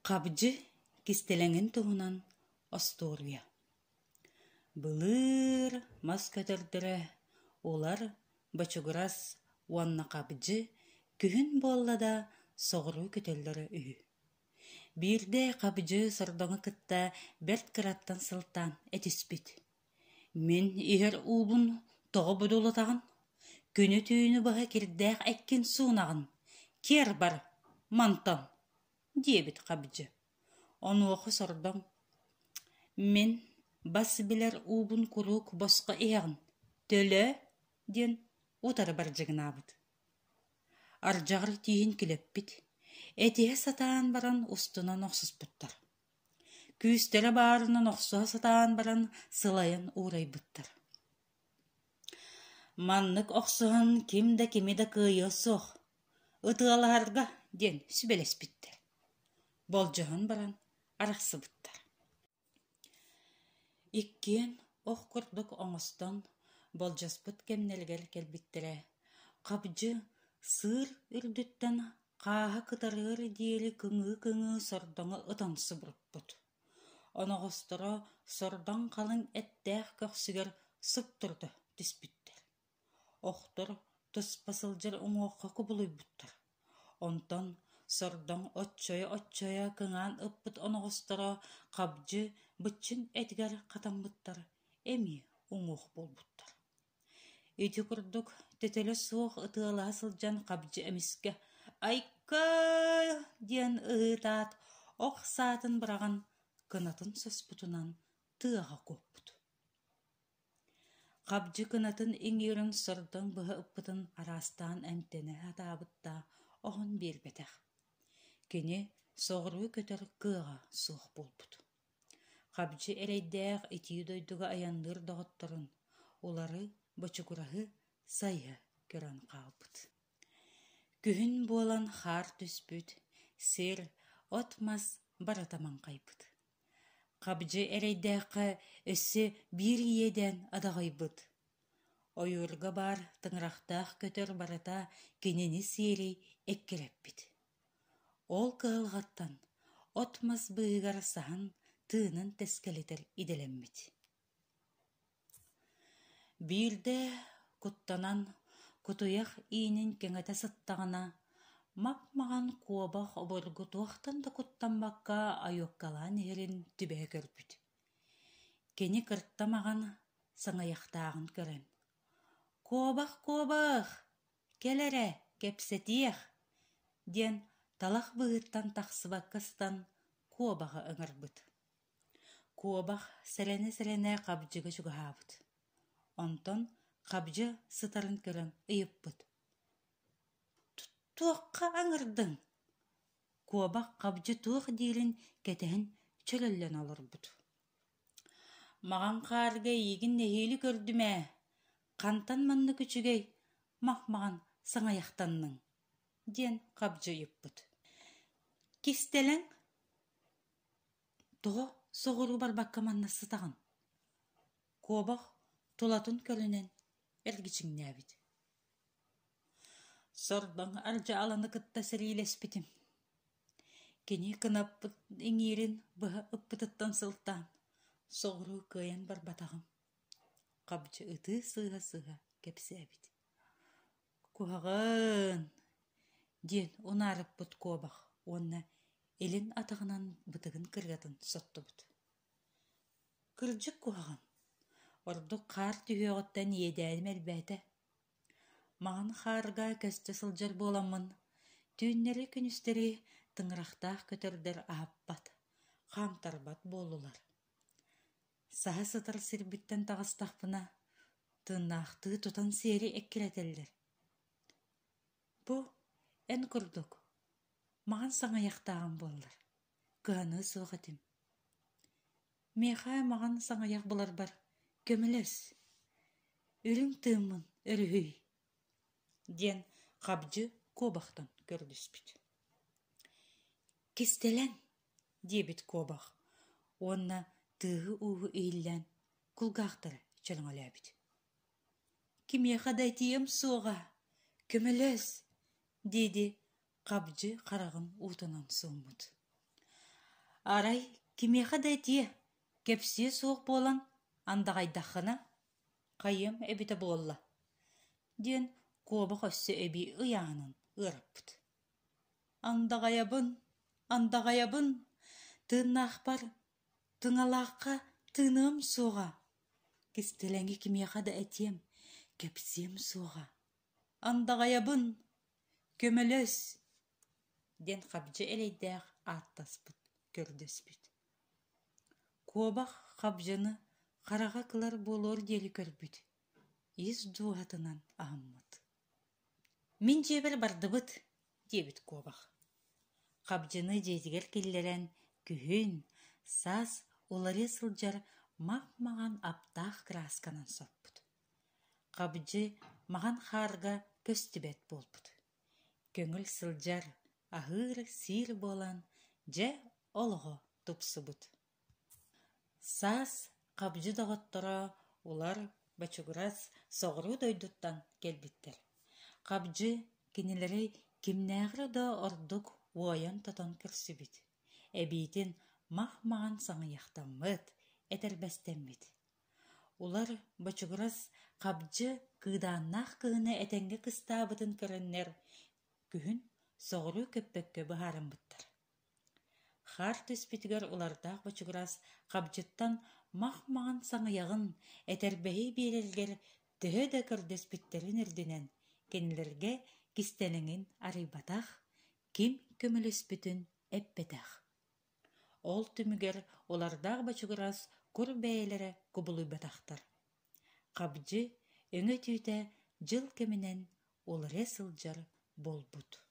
Хабдьы кистэлэҥин туһунан остуоруйа Былыр мас көтөрдөрө улар, бочугурас уонна хабдьы күһүн буолла да соҕуруу көтөллөрө үһү. Биирдэ хабдьы сордоҥу кытта бэрт кыраттан сылтаан этиспит: «Мин иһэр уубун тоҕо будулутаҕын? Күнү-түүнү быһа кирдээх эккин суунаҕын, киэр бар, мантан!» диэбит Хабдьы. Онуоха сордоҥ: «Мин бас билэр уубун куруук босхо иһэҕин, төлөө» диэн утары бардьыгынаабыт. Ардьаҕар тииһин килэппит, этиһэ сатаан баран устунан охсуспуттар. Күүстэрэ баарынан охсуһа сатаан баран сылайан уурайбыттар. Маннык охсуһан ким да кими да кыайыа суох, ытыалаһарга диэн сүбэлэспиттэр. Болдьоһон баран арахсыбыттар. Иккиэн ох курдук оҥостон болдьоспут кэмнэригэр кэлбиттэрэ, хабдьы сыыр үрдүттэн хааһа кытарыар диэри кыҥыы-кыҥыы сордоҥу ытан субуруппут. Оноҕосторо сордоҥ халыҥ эттээх көхсүгэр суптурута түспүттэр. Охтор туспа сылдьар уҥуохха кубулуйбуттар. Онтон сордоҥ оччойо-оччойо кыҥаан ыппыт оноҕосторо хабдьы быччыҥ этигэр хатаммыттар, эмиэ уҥуох буолбуттар. Ити курдук төтөлө суох ытыалаһа сылдьан хабдьы эмискэ «Айка!» диэн ыһыытаат, ох саатын быраҕан кынатын соспутунан тыаҕа куоппут. Хабдьы кынатын иҥиирин сордоҥ быһа ыппытын араастаан эмтэнэ сатаабыт да, оһон биэрбэтэх. Кини соҕуруу көтөр кыаҕа суох буолбут. Хабдьы эрэйдээх итии дойдуга айанныыр доҕотторун, улары, бочугураһы сайыһа көрөн хаалбыт. Күһүн буолан хаар түспүт, сир, от-мас барыта маҥхайбыт. Хабдьы эрэйдээххэ өссө биир иэдээн адаҕыйбыт. Ойуурга баар тыҥырахтаах көтөр барыта кинини сиэри эккирэппит. Ол кыһалҕаттан от-мас быыһыгар саһан тыынын тэскэлитэр идэлэммит. Биирдэ куттанан кутуйах иинин кэҥэтэ сыттаҕына, мап-маҕан куобах обургу туохтан да куттаммакка ойуоккалаан иһэрин түбэһэ көрбүт. Кини кырта маҕан саҥыйахтааҕын көрөн: «Куобах, куобах, кэл эрэ, кэпсэтиэх!» диэн талах быыһыттан тахсыбакка сытан куобаҕы ыҥырбыт. Куобах сэрэнэ-сэрэнэ хабдьыга чугаһаабыт. Онтон хабдьы сытарын көрөн ыйыппыт: «Туохха ыҥырдыҥ?» Куобах хабдьы туох диирин кэтэһэн чөлөллөн олорбут. «Маҕан хаарга эйигин нэһиилэ көрдүм ээ, хантан маннык үчүгэй мах-маҕан саҥайахтанныҥ?» диэн хабдьы ыйыппыт. «Кистэлэҥ Тоҕо соҕуруу барбакка манна сытаҕын?» Куобах тулатын көлүнэн эргичиҥнээбит. Сордоҥ ардьааланы кытта сэриилэспитим. Кини кынаппыт иҥиирин быһа ыппытыттан сылтаан соҕуруу кыайан барбатаҕым. Хабдьы ытыы сыыһа-сыыһа кэпсээбит. «Куһаҕан!» диэн унаарыппыт куобах уонна илин атаҕынан бытыгын кырыатын соттубут. Кырдьык куһаҕан, ордук хаар түһүөҕүттэн иэдээним элбээтэ. Маҥан хаарга көстө сылдьар буоламмын, түүннэри-күнүстэри тыҥырахтаах көтөрдөр аһаппат, хаамтарбат буоллулар. Саһа сытар сирбиттэн таҕыстахпына, тыыннаахтыы тутан сиэри эккирэтэллэр. Бу эн курдук маҕан саҥыйахтааҕым буоллар, кыһаныа суох этим. Миэхэ маҕан саҥыйах буларбар көмөлөс, үрүҥ тыыммын өрүһүй диэн хабдьы куобахтан көрдөспүт. Кистэлэҥ диэбит куобах уонна тыаһы-ууһу иһиллээн кулгаахтара чөрөҥөлөөбүт. Кимиэхэ да этиэм суоҕа, көмөлөс, дии-дии хабдьы хараҕын уутунан сууммут. Арай кимиэхэ да этиэ, кэпсиэ суох буолан андаҕайдаххына, хайыам эбитэ буолла диэн куобах өссө эбии ыйааһынын ыараппыт. Андаҕайабын, андаҕайабын, тыыннаахпар тыҥалаахха тыыныам суоҕа, кистэлэҥи кимиэхэ да этиэм, кэпсиэм суоҕа. Андаҕайабын, көмөлөс диэн хабдьы эрэйдээх ааттаспыт, көрдөспүт. Куобах хабдьыны хараҕа кылар буолуор диэри көрбүт, ис дууһатынан аһыммыт. «Мин дьиэбэр бардыбыт» диэбит куобах. Хабдьыны дьиэтигэр киллэрэн күһүн, саас уларыйа сылдьар мап-маҥан аптаах кыраасканан соппут. Хабдьы маҥан хаарга көстүбэт буолбут. Көҥүл сылдьар, аһыыр-сиир буолан, дьэ олоҕо тупсубут. Саас хабдьы доҕотторо улар бочугурас соҕуруу дойдуттан кэлбиттэр. Хабдьы кинилэри кимнээҕэр да ордук уойан-тотон көрсүбүт, эбиитин мах-маҕан саҥыйахтаммыт, этэрбэстэммит. Улар бочугурас хабдьы кыыдааннаах кыһыны этэҥҥэ кыстаабытын көрөннөр, күһүн соҕуруу көппөккө быһаарыммыттар. Хаар түспүтүгэр улардаах бочугурас хабдьыттан мах-маҕан саҥыйаҕын, этэрбэһи биэрэригэр төһө да көрдөспүттэрин үрдүнэн, кинилэргэ кистэлэҥин арыйбатах, ким көмөлөспүтүн эппэтэх. Ол түмүгэр улардаах бочугурас кур бэйэлэрэ кубулуйбатахтар. Хабдьы өҥө-түүтэ дьыл кэминэн уларыйа сылдьар буолбут.